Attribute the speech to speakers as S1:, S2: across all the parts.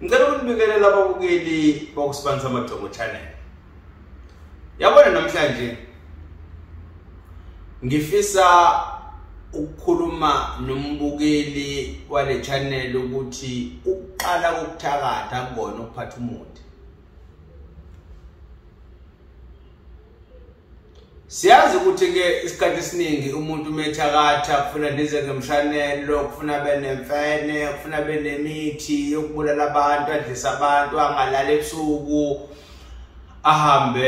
S1: Ngicela ukunibikelela ababukeli bokuSibani Samathongo channel. Yabona namhlanje ngifisa ukukhuluma nombukeli wale channel ukuthi ukuqala kokuthakatha akubona ukuphatha umuthi. Siyazi ukuthi ke isikhathi esiningi umuntu umethakatha kufuna ndize ngemshanelo, kufuna benemfene, kufuna benemithi yokubulala abantu, adlisa abantu, angalala ebusuku, ahambe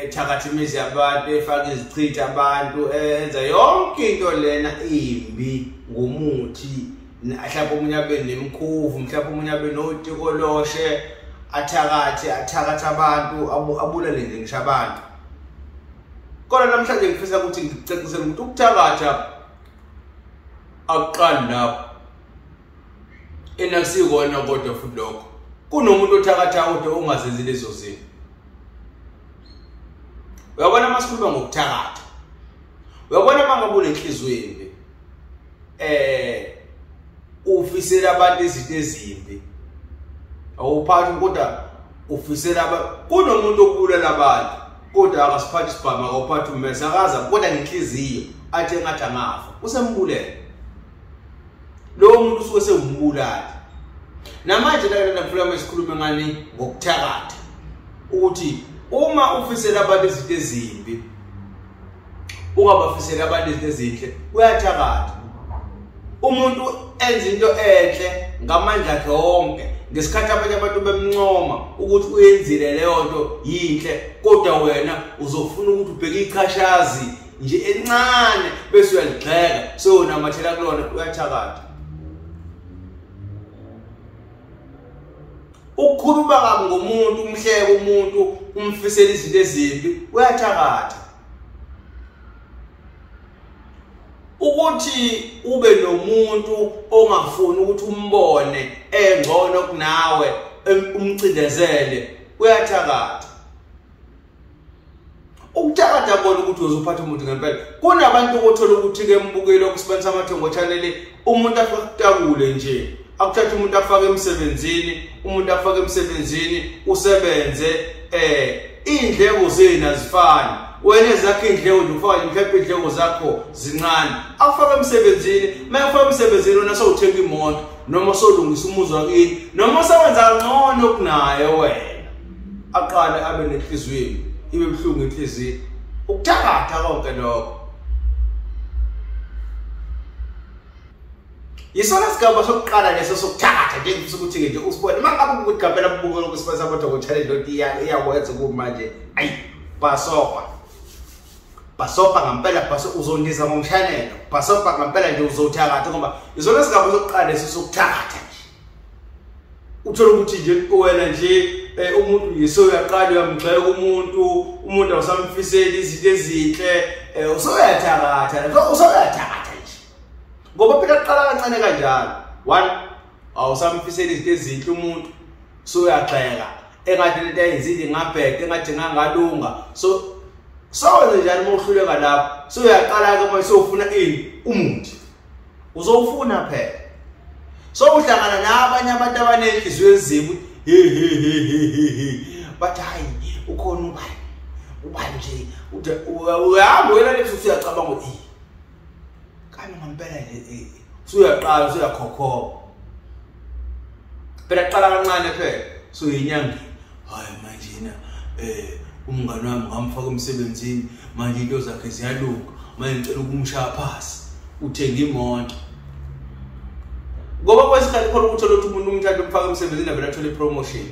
S1: ethakatha imizi yabantu, efaka izichitha abantu, enza yonke into lena imbi ngomuthi. Mhlawumbe omunye abe nemkhuvu, mhlawumbe omunye abe notikoloshe, athakathe, athakathe abantu, abulale nje ngisho abantu. Kodwa namhlanje ngifisa ukuthi ngikucacisele ukuthi ukuthakatha akuqali lapho. Enakusikona kodwa futhi lokho. Kunomuntu othakatha kodwa ongazenzi lezo zinto. Uyabona masikhuluma ngokuthakatha. Uyabona mangabe unenhliziyo embi. Ufisela abantu izinto ezimbi. Awuphathi kodwa ufisela abantu. Kunomuntu okubulala abantu. Kodwa akasiphathi isibhamu, akawuphathi ummese, akaza kodwa ngenhliziyo athi engathi angafa, usembulele. Lowo muntu usuke sewumbulali. Namanje la ngifuna sikhulume ngani ngokuthakatha, ukuthi uma ufisela abantu izinto ezimbi ungabafisela abantu izinto ezinhle, uyathakatha. Umuntu enza into enhle ngamandla akhe wonke, ngesikhathi abanye abantu bemncoma ukuthi uyenzile leyo nto yinhle, kodwa wena uzofuna ukuthi ubheke ichashazi nje elincane bese uyaligxeka, sewunamathela kulona, uyathakatha. Ukukhuluma kabi ngomuntu, umhleke umuntu, umfisela izinto ezimbi, uyathakatha. Ukuthi ube nomuntu ongafuni ukuthi umbone engcono kunawe, umcindezele, uyathakatha. Ukuthakatha kona ukuthi uzophatha umuntu ngempela. Kunabantu othola ukuthi ke mbukelo kuSibani Samathongo channel, umuntu akutakule nje, akuthatha umuntu afake emsebenzini, umuntu afake emsebenzini, usebenze indleko zenu azifani. Wena ezakho indleko nje ufaka mhlawumbe indleko zakho zincane, akufake emsebenzini. Mayufaka emsebenzini wena sowuthenga imoto noma sowulungisa umuzi wakini noma sewenza ngcono kunaye wena, aqale abe nenhliziyo ibe buhlungu inhliziyo. Ukuthakatha konke lokho. Yisona sigaba sokuqala leso sokuthakatha nje, ngifisa ukuthi nje usibone mangabe ukuthi ngempela ubuko lokuSibani Samathongo channel lento iyakwenza kumanje. Ayi basopa basopa ngempela, baso uzondiza ngomshanelo, basopa ngempela nje uzothakatha, ngoba isona sigaba sokuqala leso sokuthakatha nje. Uthola ukuthi nje wena nje umuntu nje soyaqala uyamgxeka umuntu, umuntu awusamfiseli izinto ezinhle, usoyathakatha, usoyathakatha nje. Ngoba phela kuqala kancane kanjalo. One, awusamfiseli izinto ezinhle umuntu, soyagxeka engathi lento ayenzile ngabheke, engathi ngangalunga. So sawenze njani uma uhluleka lapho? Soyaqala ke manje sowufuna ini? Umuthi. Uzowufuna phela. So uhlangana nabanye abantu abanenhliziyo ezimbi, he he he he he, bathi hayi ukhona ubani ubani nje, uyahamba wena leso usuyacabanga ukuthi kani ngempela nje, usuyaqala usuyakhokhoba. Phela kuqala kancane phela soyinyanga. Hayi manje na umngane wami ngamfaka emsebenzini, manje into zakhe ziyalunga, manje ngicela ukumshaya phasi, uthenga imoto. Ngoba kwesikhathi khona ukuthi ukuthi umuntu umthathe umfaka emsebenzini avele athole promotion.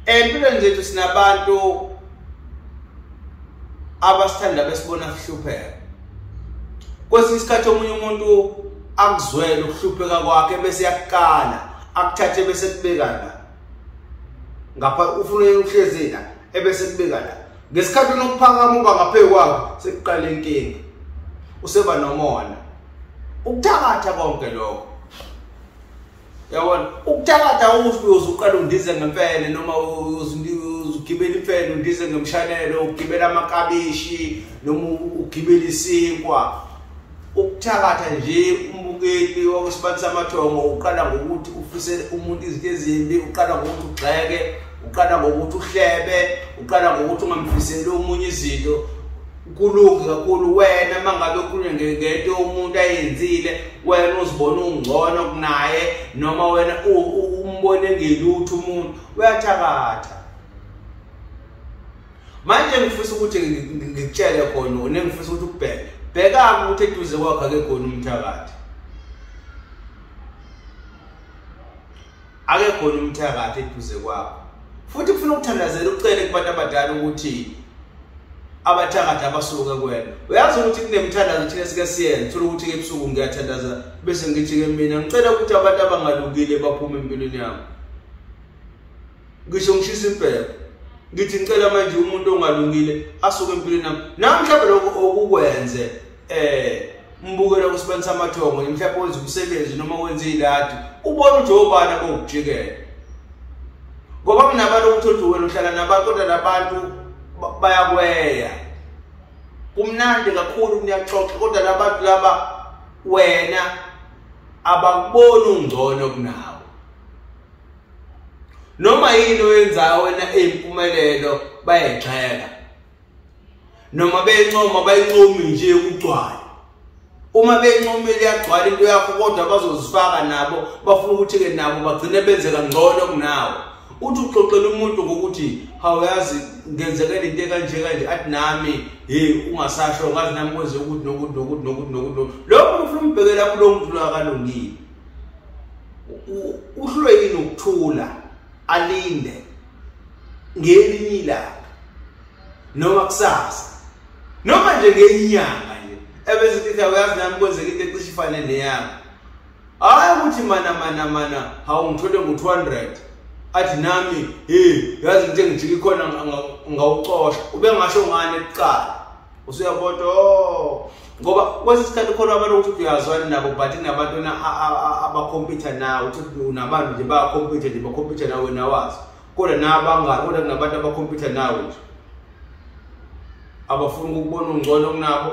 S1: Empilweni zethu sinabantu abasithanda besibona kuhlupheka. Kwesinye isikhathi omunye umuntu akuzwele ukuhlupheka kwakhe bese yakukala, akuthathe bese kubeka la. Ngapha ufuna uhlezi la ebese kubeka la. Ngesikhathi unokuphakama uba ngaphezu kwakhe sekuqala inkinga. Useba nomona. Ukuthakatha konke lokho. Yabona, ukuthakatha uzuqala undize ngempela noma uzugibela imfene undize ngemshanelo, ugibela amakabishi noma ugibela isinkwa. Ukuthakatha nje umbukeli mbukeli wakusibani samathongo uqala ngokuthi ufisele umuntu izinto ezimbi, uqala ngokuthi ugxeke, uqala ngokuthi uhlebe, uqala ngokuthi ungamfiseli omunye izinto. Kulungi kakhulu wena mangabe ukhulunywa ngento umuntu ayenzile, wena uzibona ungcono kunaye, noma wena umbone ngelutho umuntu, uyathakatha. Manje ngifisa ukuthi ngikutshele khona, nengifisa ukuthi ukubheke, bheka ukuthi eduze kwakho akekho umthakathi, akekho umthakathi eduze kwakho. Futhi kufuna ukuthandazela, ucele kubantu abadala ukuthi abathakathi abasuke kuwena. Uyazi ukuthi kunemithandazo thina sike siyenze, thola ukuthi ebusuku ngiyathandaza bese ngithi ke mina ngicela ukuthi abantu abangalungile baphume empilweni yami. Ngisho ngishisa impepho, ngithi ngicela manje umuntu ongalungile asuke empilweni yami. Nami mhlawumbe lokho okukwenze mbukela kusibani samathongo, mhlawumbe wenza umsebenzi noma wenza iladi, ubone ukuthi obani abokujikela. Ngoba kunabantu ukuthi wena uhlala nabantu kodwa labantu bayakweya. Kumnandi kakhulu kuyaxoxa, kodwa labantu laba wena abakuboni ungcono kunawe. Noma yini oyenzayo wena eyimpumelelo bayayigxeka, noma beyincoma bayincomi nje kugcwala. Uma beyincomile iyagcwala into yakho, kodwa bazozifaka nabo, bafuna ukuthi-ke nabo bagcine benze kangcono kunawe. Uthi uxoxela umuntu ngokuthi hawu yazi ngenzekele into ekanje kanje, athi nami hey ungasasho ngazi nami kwenze ukuthi nokuthi nokuthi nokuthi nokuthi. Lokho ufuna umbheke lapho lo muntu lo akalungile. Uhlulwe yini ukuthula, alinde ngelinye ilanga noma kusasa noma nje ngenyanga nje, ebese ithi uyazi nami kwenzeka into ecishe ifane neyami. Hayi ukuthi mana mana mana hawu ngithole ngo-200 athi nami hey yazi ngithe ngijike khona ngawucosha, ubengasho ngani ekuqala. Usuyabona oh, ngoba kwesinye isikhathi khona abantu ukuthi uyazwana nabo, but kunabantu abakhompyutha nawe, uthi unabantu nje bayakhompyutha nje bakhompyutha nawe wena wazi, kodwa nabangani, kodwa kunabantu abakhompyutha nawe nje abafuna ukubona ungcono kunabo,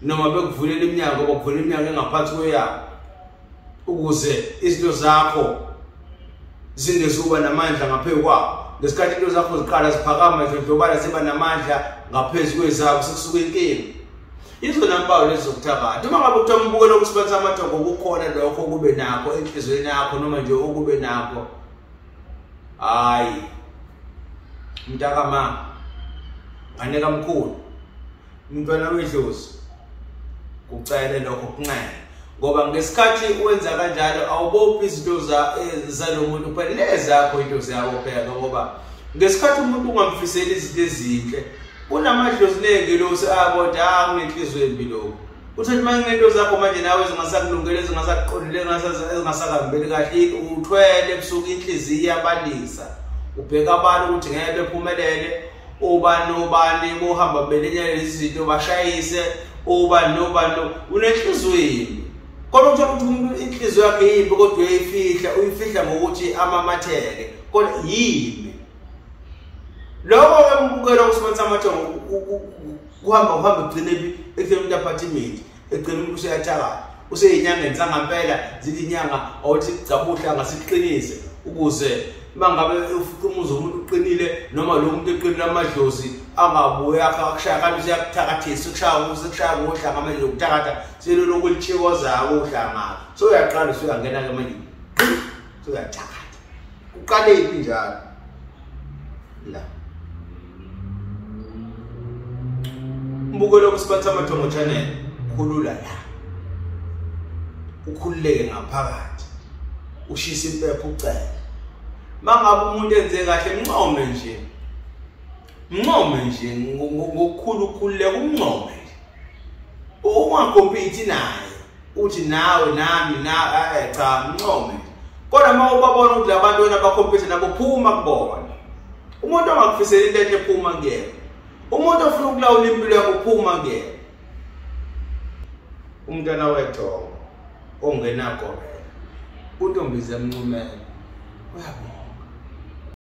S1: noma bekuvulela iminyango, bakuvulela iminyango engaphansi kweyabo ukuze izinto zakho zingezuba namandla ngaphezu kwabo. Ngesikhathi into zakho ziqala ziphakama zidlobala ziba namandla ngaphezu kwezabo, sekusuka inkinga. Izona mpawu lezi zokuthakatha. Uma ngabe kuthiwa umbukelo wokusibani samathongo kukhona lokho kube nakho enhliziyweni yakho noma nje okube nakho, hayi mntakamama, ngane kamkhulu, umntwana wedlozi, kucele lokho kunxele. Ngoba ngesikhathi wenza kanjalo awubophi izinto zalo muntu kuphela, lezakho into ziyabopheka. Ngoba ngesikhathi umuntu ungamfiseli izinto ezinhle, kunamadlozi ney'ngelosi abodwa kunenhliziyo embi lokho. Uthi uma kunento zakho manje nawe ezingasakulungele, ezingasakuqondile, ezingasakahambeli kahle, uthwele ebusuku inhliziyo iyabalisa, ubheka abantu ukuthi ngeke bephumelele, obani nobani bohamba belinye lezi zinto bashayise, obani nobani, unenhliziyo embi. Kodwa uthola ukuthi umuntu inhliziyo yakhe yimbi, kodwa uyayifihla, uyifihla ngokuthi amamatheke, kodwa yimbi. Lokho-ke mbukelo kusibani samathongo kuhamba kuhamba kugcine ekutheni umuntu aphathe imithi, egcine umuntu useyathakatha, useyinyangeni zangampela, zithi inyanga awuthi gcaba uhlanga siqinise ukuze mangabe ufica umuzi womuntu uqinile, noma lo muntu eqinile amadlozi angabuye akushaya kanti useyakuthakathisa, ukushaya ngohlanga manje lokuthakatha selolokhu litshikozayo uhlanga. So uyaqala usuyangena-ke manje, usuyathakatha. Kuqale iphi njalo la mbukelo kusibani samathongo channel, khulula la, ukhululeke ngaphakathi, ushise impepho ucele. Mangabe umuntu enze kahle mncome nje, mncome nje ngokukhulu ukukhululeka, umncome nje, ungakhompyithi naye uthi nawe nami na cha, mncome nje. Kodwa uma ubabona ukuthi labantu wena bakhompyutha nabo, phuma kubona. Umuntu ongakufiseli into enhle, phuma kuyena. Umuntu ofuna ukulawula impilo yakho, phuma kuyena. Umntwana wethongo ongenagobela, untombi zemncumela, uyabona.